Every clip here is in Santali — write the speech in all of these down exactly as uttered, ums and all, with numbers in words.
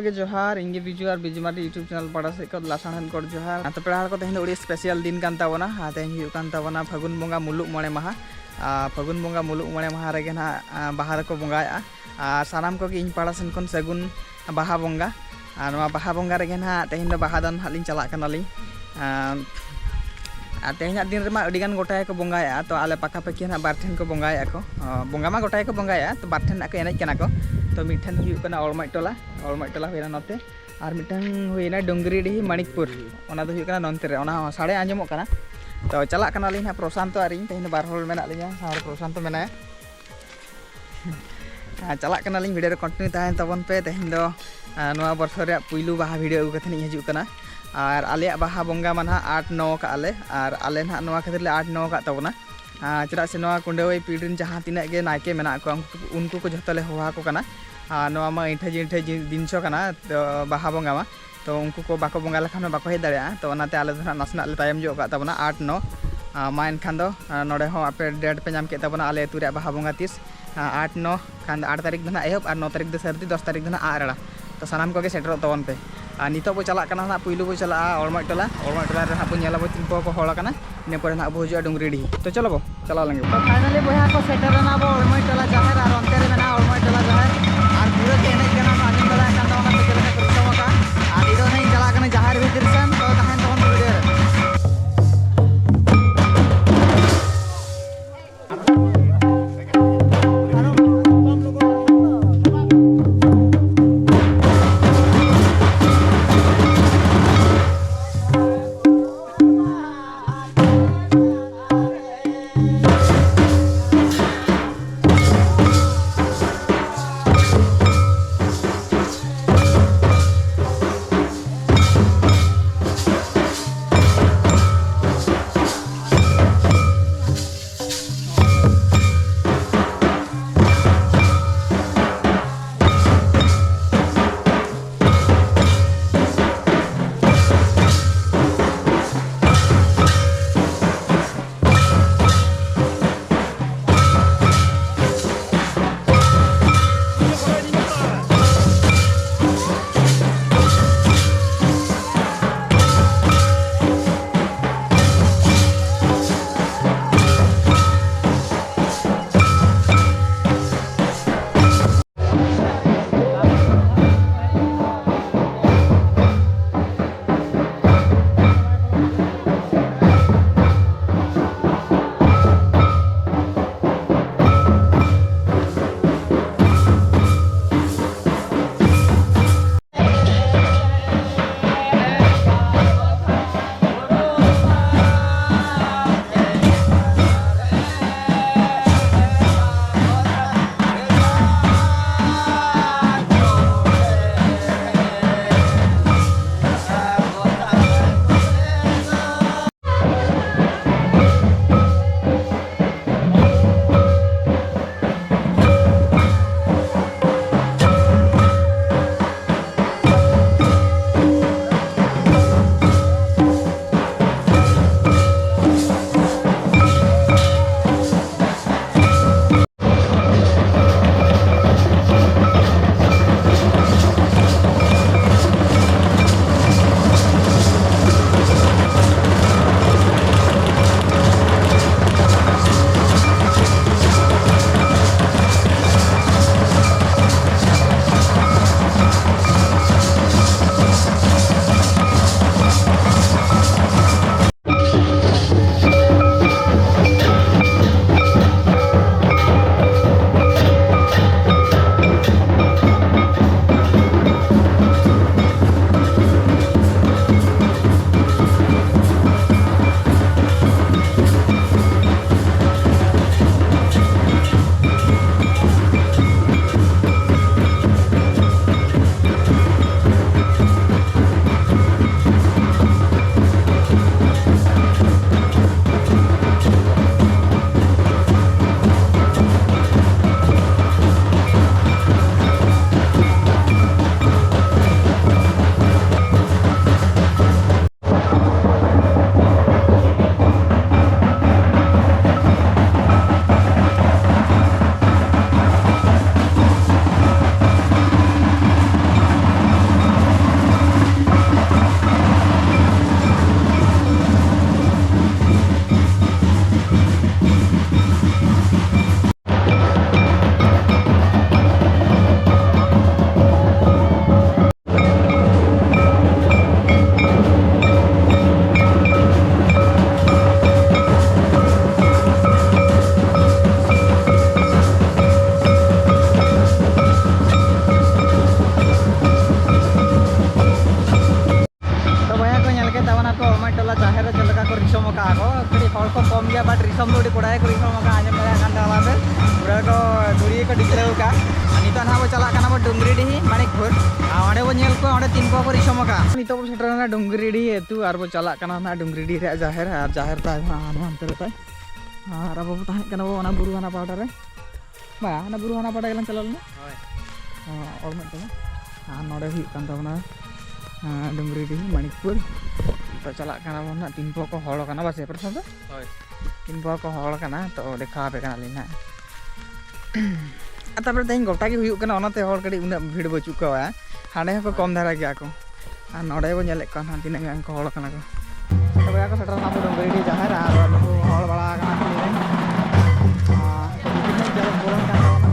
ᱜᱮ ᱡᱚᱦᱟᱨ, ᱤᱧ ᱜᱮ ᱵᱤᱡᱩ ᱟᱨ ᱵᱤᱡᱩ ᱢᱟᱨᱰᱤ YouTube ᱪᱮᱱᱮᱞ ᱯᱟᱦᱴᱟ ᱥᱮᱫ ᱠᱷᱚᱱ ᱞᱟᱥᱟᱲᱦᱮᱫ ᱠᱚ ᱡᱚᱦᱟᱨ᱾ ᱟᱨ ᱛᱚ ᱯᱮᱲᱟ ᱦᱚᱲ ᱠᱚ, ᱛᱮᱦᱮᱧ ᱫᱚ ᱟᱹᱰᱤ ᱥᱯᱮᱥᱟᱞ ᱫᱤᱱ ᱠᱟᱱ ᱛᱟᱵᱚᱱᱟ᱾ ᱟᱨ ᱛᱮᱦᱮᱧ ᱦᱩᱭᱩᱜ ᱠᱟᱱ ᱛᱟᱵᱚᱱᱟ ᱯᱷᱟᱹᱜᱩᱱ ᱵᱚᱸᱜᱟ ᱢᱩᱞᱩᱜ ᱢᱚᱬᱮ ᱢᱟᱦᱟ᱾ ᱟᱨ ᱯᱷᱟᱹᱜᱩᱱ ᱵᱚᱸᱜᱟ ᱢᱩᱞᱩᱜ ᱢᱚᱬᱮ ᱢᱟᱦᱟ ᱨᱮᱜᱮ ᱱᱟᱦᱟᱜ, ᱟᱨ ᱵᱟᱦᱟ ᱫᱚᱠᱚ ᱵᱚᱸᱜᱟᱭᱮᱫᱼᱟ᱾ ᱟᱨ ᱥᱟᱱᱟᱢ ᱠᱚᱜᱮ ᱤᱧ ᱯᱟᱦᱴᱟ ᱥᱮᱱ ᱠᱷᱚᱱ ᱥᱟᱹᱜᱩᱱ ᱵᱟᱦᱟ ᱵᱚᱸᱜᱟ᱾ ᱟᱨ ᱱᱚᱣᱟ ᱵᱟᱦᱟ ᱵᱚᱸᱜᱟ ᱨᱮᱜᱮ ᱱᱟᱦᱟᱜ ᱛᱮᱦᱮᱧ ᱫᱚ ᱵᱟᱦᱟ ᱫᱚᱱ ᱱᱟᱦᱟᱜ ᱞᱤᱧ ᱪᱟᱞᱟᱜ ᱠᱟᱱᱟᱞᱤᱧ᱾ ᱟᱨ, ᱟᱨ ᱛᱮᱦᱮᱧᱟᱜ ᱫᱤᱱ ᱨᱮᱢᱟ ᱟᱹᱰᱤ ᱜᱟᱱ ᱜᱚᱴᱟ ᱜᱮᱠᱚ ᱵᱚᱸᱜᱟᱭᱮᱫᱼᱟ᱾ ᱛᱚ ᱟᱞᱮ ᱯᱟᱠᱟ ᱯᱟᱹᱠᱤ ᱱᱟᱦᱟᱜ ᱵᱟᱨ ᱴᱷᱮᱱ ᱠᱚ ᱵᱚᱸᱜᱟᱭᱮᱫᱼᱟ ᱠᱚ᱾ ᱟᱨ ᱵᱚᱸᱜᱟ ᱢᱟ ᱜᱚᱴᱟ ᱜᱮᱠᱚ ᱵᱚᱸᱜᱟᱭᱮᱫᱼᱟ, ᱛᱚ ᱵᱟᱨ ᱴᱷᱮᱱ ᱱᱟᱦᱟᱜ ᱠᱚ ᱮᱱᱮᱡ ᱠᱟᱱᱟ ᱠᱚ᱾ ᱛᱚ ᱢᱤᱫ ᱴᱷᱮᱱ ᱦᱩᱭᱩᱜ ᱠᱟᱱᱟ ᱚᱲᱢᱚᱡ ᱴᱚᱞᱟ, ᱚᱲᱢᱚᱡ ᱴᱚᱞᱟ ᱦᱩᱭᱱᱟ ᱱᱚᱛᱮ, ᱟᱨ ᱢᱤᱫᱴᱟᱝ ᱦᱩᱭᱱᱟ ᱰᱩᱝᱜᱽᱨᱤᱰᱤᱦᱤ ᱢᱟᱱᱤᱠᱯᱩᱨ᱾ ᱚᱱᱟ ᱫᱚ ᱦᱩᱭᱩᱜ ᱠᱟᱱᱟ ᱱᱚᱱᱛᱮ ᱨᱮ, ᱚᱱᱟ ᱦᱚᱸ ᱥᱟᱰᱮ ᱟᱸᱡᱚᱢᱚᱜ ᱠᱟᱱᱟ᱾ ᱛᱚ ᱪᱟᱞᱟᱜ ᱠᱟᱱᱟᱞᱤᱧ ᱦᱟᱸᱜ ᱯᱨᱚᱥᱟᱱᱛᱚ ᱟᱨ ᱤᱧ, ᱛᱮᱦᱮᱧ ᱫᱚ ᱵᱟᱨ ᱦᱚᱲ ᱢᱮᱱᱟᱜ ᱞᱤᱧᱟ, ᱥᱟᱶᱨᱮ ᱯᱨᱚᱥᱟᱱᱛᱚ ᱢᱮᱱᱟᱭᱟ᱾ ᱟᱨ ᱪᱟᱞᱟᱜ ᱠᱟᱱᱟᱞᱤᱧ, ᱵᱷᱤᱰᱤᱭᱳ ᱨᱮ ᱠᱚᱱᱴᱤᱱᱤᱭᱩ ᱛᱟᱦᱮᱱ ᱛᱟᱵᱚᱱ ᱯᱮ᱾ ᱛᱮᱦᱮᱧ ᱫᱚ, ᱟᱨ ᱱᱚᱣᱟ ᱵᱚᱨᱥᱚ ᱨᱮᱭᱟᱜ ᱯᱩᱭᱞᱩ ᱵᱟᱦᱟ ᱵᱷᱤᱰᱤᱭᱳ ᱟᱹᱜᱩ ᱠᱟᱛᱮ ᱤᱧ ᱦᱤᱡᱩᱜ ᱠᱟᱱᱟ᱾ ᱟᱨ ᱟᱞᱮᱭᱟᱜ ᱵᱟᱦᱟ ᱵᱚᱸᱜᱟ ᱢᱟ ᱱᱟᱦᱟᱜ ᱟᱴ ᱱᱚ ᱠᱟᱜᱼᱟ ᱞᱮ, ᱟᱨ ᱟᱞᱮ ᱱᱟᱦᱟᱜ ᱱᱚᱣᱟ ᱠᱷᱟᱹᱛᱤᱨ ᱞᱮ ᱟᱴ ᱱᱚ ᱠᱟᱜ ᱛᱟᱵᱚᱱᱟ᱾ ᱟᱨ ᱪᱮᱫᱟᱜ ᱥᱮ ᱱᱚᱣᱟ ᱠᱩᱸᱰᱟᱹᱣᱟᱹᱭ ᱯᱤᱲ ᱨᱮᱱ ᱡᱟᱦᱟᱸ ᱛᱤᱱᱟᱹᱜ ᱜᱮ ᱱᱟᱭᱠᱮ ᱢᱮᱱᱟᱜ ᱠᱚᱣᱟ, ᱩᱱᱠᱩ, ᱩᱱᱠᱩ ᱠᱚ ᱡᱷᱚᱛᱚ ᱞᱮ ᱦᱚᱦᱚ ᱟᱠᱚ ᱠᱟᱱᱟ᱾ ᱟᱨ ᱱᱚᱣᱟ ᱢᱟ ᱟᱹᱭᱴᱷᱟᱹ ᱡᱤᱱᱴᱷᱟᱹ ᱡᱤ-, ᱫᱤᱱ ᱪᱚ ᱠᱟᱱᱟ, ᱛᱚ ᱵᱟᱦᱟ ᱵᱚᱸᱜᱟ ᱢᱟ᱾ ᱛᱚ ᱩᱱᱠᱩ ᱠᱚ ᱵᱟᱠᱚ ᱵᱚᱸᱜᱟ ᱞᱮᱠᱷᱟᱱ ᱦᱚᱸ ᱵᱟᱠᱚ ᱦᱮᱡ ᱫᱟᱲᱮᱭᱟᱜᱼᱟ᱾ ᱛᱚ ᱚᱱᱟᱛᱮ ᱟᱞᱮ ᱫᱚ ᱱᱟᱦᱟᱜ ᱱᱟᱥᱮᱱᱟᱜ ᱞᱮ ᱛᱟᱭᱚᱢ ᱧᱚᱜ ᱠᱟᱜ ᱛᱟᱵᱚᱱᱟ, ᱟᱴ ᱱᱚ᱾ ᱟᱨ ᱢᱟ ᱮᱱᱠᱷᱟᱱ ᱫᱚ, ᱟᱨ ᱱᱚᱰᱮ ᱦᱚᱸ ᱟᱯᱮ ᱰᱮᱴ ᱯᱮ ᱧᱟᱢ ᱠᱮᱫ ᱛᱟᱵᱚᱱᱟ ᱟᱞᱮ ᱟᱹᱛᱩ ᱨᱮᱭᱟᱜ ᱵᱟᱦᱟ ᱵᱚᱸᱜᱟ ᱛᱤᱥ᱾ ᱟᱨ ᱟᱴ ᱱᱚ ᱠᱷᱟᱱ ᱫᱚ ᱟᱴ ᱛᱟᱹᱨᱤᱠᱷ ᱫᱚ ᱱᱟᱦᱟᱜ ᱮᱦᱚᱵ ᱟᱨ ᱱᱚ ᱛᱟᱹᱨᱤᱠᱷ ᱫᱚ ᱥᱟᱹᱨᱫᱤ, ᱫᱚᱥ ᱛᱟᱹᱨᱤᱠᱷ ᱫᱚ ᱱᱟᱦᱟᱜ ᱟᱜ ᱨᱟᱲᱟ᱾ ᱛᱚ ᱥᱟᱱᱟᱢ ᱠᱚᱜᱮ ᱥᱮᱴᱮᱨᱚᱜ ᱛᱟᱵᱚᱱ ᱯᱮ᱾ ᱟᱨ ᱱᱤᱛᱚᱜ ᱵᱚ ᱪᱟᱞᱟᱜ ᱠᱟᱱᱟ ᱱᱟᱦᱟᱜ ᱯᱩᱭᱞᱩ ᱵᱚ ᱪᱟᱞᱟᱜᱼᱟ ᱚᱲᱢᱚᱡ ᱴᱚᱞᱟ᱾ ᱚᱲᱢᱚᱡ ᱴᱚᱞᱟ ᱨᱮ ᱱᱟᱦᱟᱜ ᱵᱚ ᱧᱮᱞᱟ ᱵᱚ ᱛᱤᱱ ᱯᱚᱦᱚ ᱠᱚ ᱦᱚᱲ ᱟᱠᱟᱱᱟ᱾ ᱤᱱᱟᱹ ᱯᱚᱨᱮ ᱱᱟᱦᱟᱜ ᱵᱚ ᱦᱤᱡᱩᱜᱼᱟ ᱰᱩᱝᱜᱽᱨᱤᱰᱤᱦᱤ᱾ ᱛᱚ ᱪᱚᱞᱚ ᱵᱚ ᱪᱟᱞᱟᱣ ᱞᱮᱱ ᱜᱮ᱾ ᱛᱚ ᱯᱷᱟᱭᱱᱟᱞᱤ ᱵᱚᱭᱦᱟ ᱠᱚ ᱥᱮᱴᱮᱨ ᱮᱱᱟ ᱵᱚ ᱚᱲᱢᱚᱡ ᱴᱚᱞᱟ ᱡᱟᱦᱮᱨ, ᱟᱨ ᱚᱱᱛᱮ ᱨᱮ ᱢᱮᱱᱟᱜᱼᱟ ᱚᱲᱢᱚᱡ ᱴᱚᱞᱟ ᱡᱟᱦᱮᱨ᱾ ᱟᱨ ᱯᱩᱨᱟᱹ ᱜᱮ ᱮᱱᱮᱡ ᱠᱟᱱᱟ ᱠᱚ, ᱟᱸᱡᱚᱢ ᱫᱟᱲᱮᱭᱟᱜ ᱠᱟᱱ ᱛᱟᱵᱚᱱᱟ ᱯᱮ ᱪᱮᱫ ᱞᱮᱠᱟ ᱠᱚ ᱫᱤᱥᱚᱢ ᱟᱠᱟᱫᱼᱟ᱾ ᱟᱨ ᱱᱤᱛᱚᱜ ᱱᱟᱦᱟᱜ ᱤᱧ ᱪᱟᱞᱟᱜ ᱠᱟᱱᱟ ᱡᱟᱦᱮᱨ ᱵᱷᱤᱛᱤᱨ ᱥᱮᱱ, ᱛᱚ ᱛᱟᱦᱮᱱ ᱛᱟᱵᱚᱱ ᱯᱮ ᱵᱷᱤᱰᱤᱭᱳ ᱨᱮ᱾ ᱡᱟᱦᱮᱨ ᱨᱮ ᱪᱮᱫ ᱞᱮᱠᱟ ᱠᱚ ᱨᱤᱥᱚᱢ ᱟᱠᱟᱫᱼᱟ ᱠᱚ, ᱠᱟᱹᱴᱤᱡ ᱦᱚᱲ ᱠᱚ ᱠᱚᱢ ᱜᱮᱭᱟ, but ᱨᱤᱥᱚᱢ ᱫᱚ ᱟᱹᱰᱤ ᱠᱚᱲᱟ ᱜᱮᱠᱚ ᱨᱤᱥᱚᱢ ᱟᱠᱟᱫᱼᱟ᱾ ᱟᱸᱡᱚᱢ ᱫᱟᱲᱮᱭᱟᱜ ᱠᱟᱱ ᱛᱟᱦᱮᱸ ᱟᱯᱮ, ᱯᱩᱨᱟᱹ ᱠᱚ ᱫᱷᱩᱲᱤ ᱜᱮᱠᱚ ᱰᱤᱠᱞᱟᱹᱣ ᱟᱠᱟᱫᱼᱟ᱾ ᱟᱨ ᱱᱤᱛᱚᱜ ᱱᱟᱦᱟᱜ ᱵᱚ ᱪᱟᱞᱟᱜ ᱠᱟᱱᱟ ᱵᱚ ᱰᱩᱝᱜᱽᱨᱤᱰᱤᱦᱤ ᱢᱟᱹᱱᱤᱠᱯᱩᱨ, ᱟᱨ ᱚᱸᱰᱮ ᱵᱚ ᱧᱮᱞ ᱠᱚᱣᱟ ᱚᱸᱰᱮ ᱛᱤᱱ ᱠᱚ ᱠᱚ ᱨᱤᱥᱚᱢ ᱟᱠᱟᱫᱼᱟ᱾ ᱱᱤᱛᱚᱜ ᱵᱚ ᱥᱮᱴᱮᱨ ᱮᱱᱟ ᱰᱩᱝᱜᱽᱨᱤᱰᱤᱦᱤ ᱟᱹᱛᱩ, ᱟᱨ ᱵᱚ ᱪᱟᱞᱟᱜ ᱠᱟᱱᱟ ᱱᱟᱦᱟᱜ ᱰᱩᱝᱜᱽᱨᱤᱰᱤᱦᱤ ᱨᱮᱭᱟᱜ ᱡᱟᱦᱮᱨ, ᱟᱨ ᱡᱟᱦᱮᱨ ᱛᱟᱭ ᱦᱟᱱᱟ ᱦᱟᱱᱛᱮ ᱨᱮ ᱛᱟᱭ᱾ ᱟᱨ ᱟᱵᱚ ᱵᱚ ᱛᱟᱦᱮᱸ ᱠᱟᱱᱟ ᱵᱚ ᱚᱱᱟ ᱵᱩᱨᱩ ᱦᱟᱱᱟ ᱯᱟᱦᱴᱟ ᱨᱮ, ᱵᱟ, ᱚᱱᱟ ᱵᱩᱨᱩ ᱦᱟᱱᱟ ᱯᱟᱦᱴᱟ ᱜᱮᱞᱟᱝ ᱪᱟᱞᱟᱣ ᱞᱮᱱᱟ᱾ ᱦᱳᱭ᱾ ᱦᱚᱸ, ᱚᱨ ᱢᱤᱫᱴᱟᱝ᱾ ᱟᱨ ᱱᱚᱰᱮ ᱦᱩᱭᱩᱜ ᱠᱟᱱ ᱛᱟᱵᱚᱱᱟ, ᱦᱮᱸ, ᱰᱩᱝᱜᱽᱨᱤᱰᱤᱦᱤ ᱢᱟᱹᱱᱤᱠᱯᱩᱨ᱾ ᱛᱚ ᱪᱟᱞᱟᱜ ᱠᱟᱱᱟ ᱵᱚᱱ ᱱᱟᱜ, ᱛᱤᱱ ᱯᱚ ᱠᱚ ᱦᱚᱲ ᱠᱟᱱᱟ, ᱵᱟᱥᱮ ᱯᱨᱚᱛᱷᱚᱢ ᱫᱚ? ᱦᱳᱭ᱾ ᱛᱤᱱ ᱯᱚ ᱠᱚ ᱦᱚᱲ ᱠᱟᱱᱟ, ᱛᱚ ᱫᱮᱠᱷᱟᱣ ᱟᱯᱮ ᱠᱟᱱᱟᱞᱤᱧ ᱱᱟᱜ᱾ ᱟᱨ ᱛᱟᱯᱚᱨᱮ ᱛᱮᱦᱮᱧ ᱜᱚᱴᱟ ᱜᱮ ᱦᱩᱭᱩᱜ ᱠᱟᱱᱟ, ᱚᱱᱟᱛᱮ ᱦᱚᱲ ᱠᱟᱹᱴᱤᱡ ᱩᱱᱟᱹᱜ ᱵᱷᱤᱲ ᱵᱟᱹᱪᱩᱜ ᱠᱚᱣᱟ᱾ ᱦᱟᱸᱰᱮ ᱦᱚᱸᱠᱚ ᱠᱚᱢ ᱫᱷᱟᱨᱟ ᱜᱮᱭᱟ ᱠᱚ᱾ ᱟᱨ ᱱᱚᱰᱮ ᱵᱚᱱ ᱧᱮᱞᱮᱫ ᱠᱚᱣᱟ ᱱᱟᱦᱟᱜ ᱛᱤᱱᱟᱹᱜ ᱜᱟᱱ ᱠᱚ ᱦᱚᱲ ᱠᱟᱱᱟ ᱠᱚ᱾ ᱛᱚᱵᱮ ᱠᱚ ᱥᱮᱴᱮᱨ ᱮᱱᱟ ᱟᱵᱚ ᱰᱩᱝᱜᱽᱨᱤᱰᱤ ᱡᱟᱦᱮᱨ, ᱟᱨ ᱱᱩᱠᱩ ᱦᱚᱲ ᱵᱟᱲᱟ ᱟᱠᱟᱱᱟ ᱠᱚ ᱱᱤᱭᱟᱹ᱾ ᱟᱨ ᱛᱤᱱᱟᱹᱜ ᱡᱟᱭᱜᱟ ᱯᱩᱨᱚᱱ ᱠᱟᱱ ᱛᱟᱵᱚᱱᱟ᱾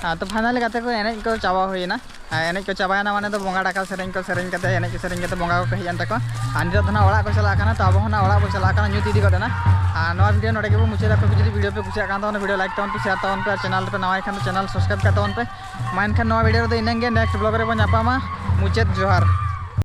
ᱟᱫᱚ finally ᱜᱟᱛᱮ ᱠᱚ, ᱮᱱᱮᱡ ᱠᱚ ᱪᱟᱵᱟ ᱦᱩᱭᱮᱱᱟ᱾ ᱟᱨ ᱮᱱᱮᱡ ᱠᱚ ᱪᱟᱵᱟᱭᱮᱱᱟ ᱢᱟᱱᱮ ᱫᱚ ᱵᱚᱸᱜᱟ ᱰᱟᱠᱟᱣ ᱥᱮᱨᱮᱧ ᱠᱚ ᱥᱮᱨᱮᱧ ᱠᱟᱛᱮ, ᱮᱱᱮᱡ ᱠᱚ ᱥᱮᱨᱮᱧ ᱠᱟᱛᱮ ᱵᱚᱸᱜᱟ ᱠᱚᱠᱚ ᱦᱮᱡ ᱮᱱ ᱛᱟᱠᱚᱣᱟ᱾ ᱟᱨ ᱱᱤᱛᱚᱜ ᱫᱚ ᱱᱟᱜ ᱚᱲᱟᱜ ᱠᱚ ᱪᱟᱞᱟᱜ ᱠᱟᱱᱟ᱾ ᱛᱚ ᱟᱵᱚ ᱦᱚᱸ ᱱᱟᱜ ᱚᱲᱟᱜ ᱵᱚ ᱪᱟᱞᱟᱜ ᱠᱟᱱᱟ, ᱧᱩᱛ ᱤᱫᱤ ᱜᱚᱫ ᱮᱱᱟ᱾ ᱟᱨ ᱱᱚᱣᱟ video ᱱᱚᱰᱮ ᱜᱮᱵᱚ ᱢᱩᱪᱟᱹᱫᱟ᱾ ᱟᱯᱮ ᱠᱚ ᱡᱩᱫᱤ video ᱯᱮ ᱠᱩᱥᱤᱭᱟᱜ ᱠᱟᱱ ᱛᱟᱵᱚᱱᱟ, video like ᱛᱟᱵᱚᱱ ᱯᱮ, share ᱛᱟᱵᱚᱱ ᱯᱮ, ᱟᱨ channel ᱨᱮᱯᱮ ᱱᱟᱣᱟ ᱠᱷᱟᱱ ᱫᱚ channel subscribe ᱠᱟᱜ ᱛᱟᱵᱚᱱ ᱯᱮ᱾ ᱢᱟ ᱮᱱᱠᱷᱟᱱ ᱱᱚᱣᱟ video ᱨᱮᱫᱚ ᱤᱱᱟᱹᱝ ᱜᱮ, next vlog ᱨᱮᱵᱚᱱ ᱧᱟᱯᱟᱢᱟ᱾ ᱢᱩᱪᱟᱹᱫ ᱡᱚᱦᱟᱨ᱾